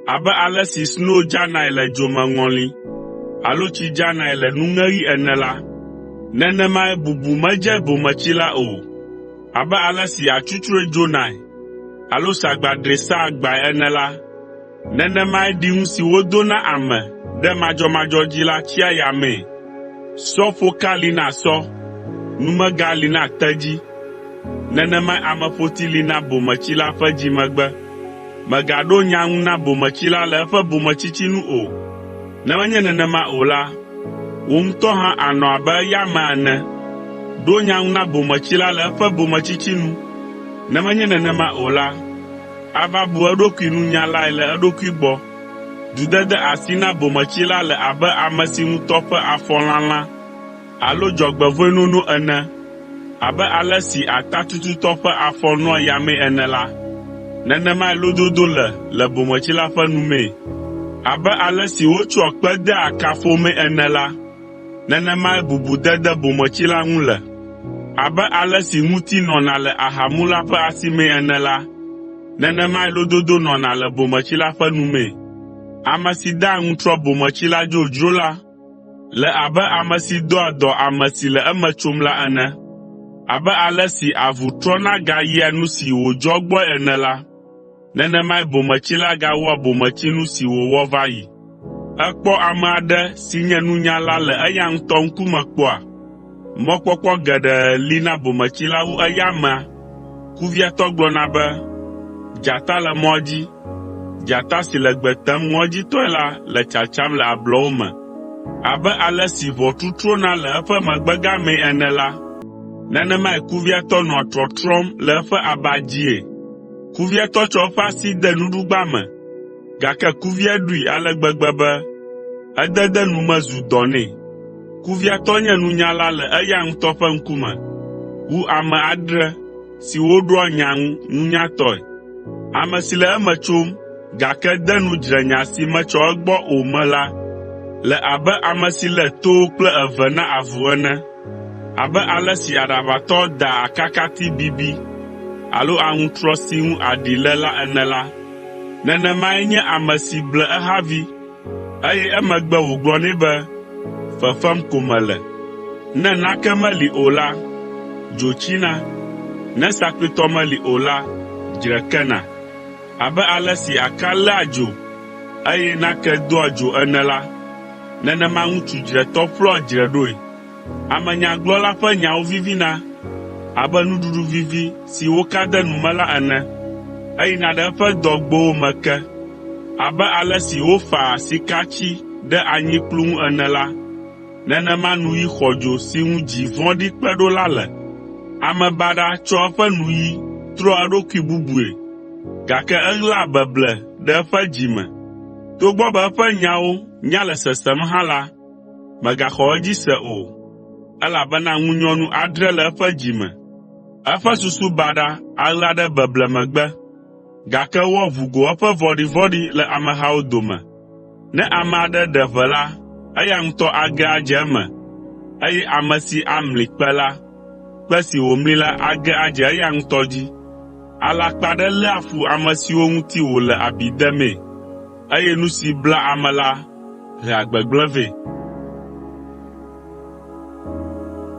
Abe ale si sno dzanae le dzomeŋɔli alo tsi dzanae le nuŋeɣi ene la, nenemae bubu medze bometsila o. Abe ale si atsutsrɔe dzonae alo sagbadre saa gbae ene la, nenemae ɖiŋu si wodo na ame ɖe madzɔmadzɔ dzi la tsia yamee. Sɔƒoka li na sɔ, numega li na tedzi, nenemae ameƒoti li na bometsila ƒe dzimegbe. Mègaɖo nya ŋu na bometsila le eƒe bometsitsi nu o, ne menye nenema o la, wò ŋutɔ hã ànɔ abe eya amea ene. Ɖo nya ŋu na bometsila le eƒe bometsitsi nu, ne menye nenema o la, ava bu eɖokui nunyalae le eɖokui gbɔ. Dudede asi na bometsila le abe ame si ŋutɔ ƒe afɔ lalã alo dzɔgbevɔ̃enono ene. Abe ale si atatututɔ ƒe afɔ nɔa yamee ene la, nenemae lododo le le bometsila ƒe nu mee. Abe ale si wotsɔa kpe dea akafo mee ene la, nenemae bubudede bometsila ŋu le. Abe ale si ŋuti nɔna le ahamula ƒe asi mee ene la, nenemae lododo nɔna le bometsila ƒe nu mee. Ame si daa aŋutrɔ bometsila dzodzro la le abe ame si dɔa dɔ ame si le eme tsom la ene. Abe ale si avu trɔna gayia nu si wòdzɔ gbɔe ene la, nenemae bometsila gawɔa bometsinu si wòwɔ va yi. Èkpɔ ame aɖe si nye nunyala le eya ŋutɔ ŋkume kpɔa? Mɔkpɔkpɔ geɖe li na bometsila wu eya amea. Kuviatɔ gblɔna be, “Dzata le mɔa dzi, dzata si le gbe tem ŋɔdzitɔe la le tsatsam le ablɔwo me.” Abe ale si ʋɔtru trona le eƒe megbega mee ene la, nenemae kuviatɔ nɔa trɔtrɔm le eƒe aba dzie. Kuviatɔ tsɔ eƒe asi de nuɖugba me, gake kuvia ɖui ale gbegbe be edede nu me zu dɔ nɛ. Kuviatɔ nye nunyala le eya ŋutɔ ƒe ŋkume wu ame adre siwo ɖoa nya ŋu nunyatɔe. Ame si le eme tsom, gake de nu dzrenya si metsɔ egbɔ o me la le abe ame si lé towo kple eve na avu ene. Abe ale si aɖaʋatɔ daa akakati bibi alo aŋutrɔ si ŋu aɖi le la ene la, nenemae nye ame si ble ehavi, eye emegbe wògblɔ nɛ be, “Fefem ko mele.” Ne nake meli o la, dzo tsina, ne sakplitɔ meli o la, dzre kena. Abe ale si aka léa dzo, eye nake doa dzo ene la, nenema ŋutsu dzretɔ ƒlɔa dzre ɖoe. Amenyagblɔla ƒe nyawo vivina abe nuɖuɖu vivi si woka de nu me la ene. Eyina ɖe eƒe dɔgbowo me ke. Abe ale si wofaa sikatsi ɖe anyikplu ŋu ene la, nenema nuyi xɔdzo si ŋu dzi vɔ̃ɖi kpe ɖo la le. Ame baɖa tsɔa eƒe nuyi trɔa eɖokui bubue, gake eɣlaa beble ɖe eƒe dzi me. Togbɔ be eƒe nyawo nya le sesem hã la, mègaxɔ edzi se o, elabena ŋunyɔnu adre le eƒe dzi me. Eƒe susu baɖa aɣla ɖe beble megbe, gake woaʋu go eƒe vɔ̃ɖivɔ̃ɖi le amehawo dome. Ne ame aɖe ɖe ʋe la, eya ŋutɔ age adze eme, eye ame si amli kpe la, kpe si wòmli la age adze eya ŋutɔ dzi. Alakpaɖe léa fu ame siwo ŋuti wòle abi demee, eye nu si blea ame la hea gbegblẽ vɛ.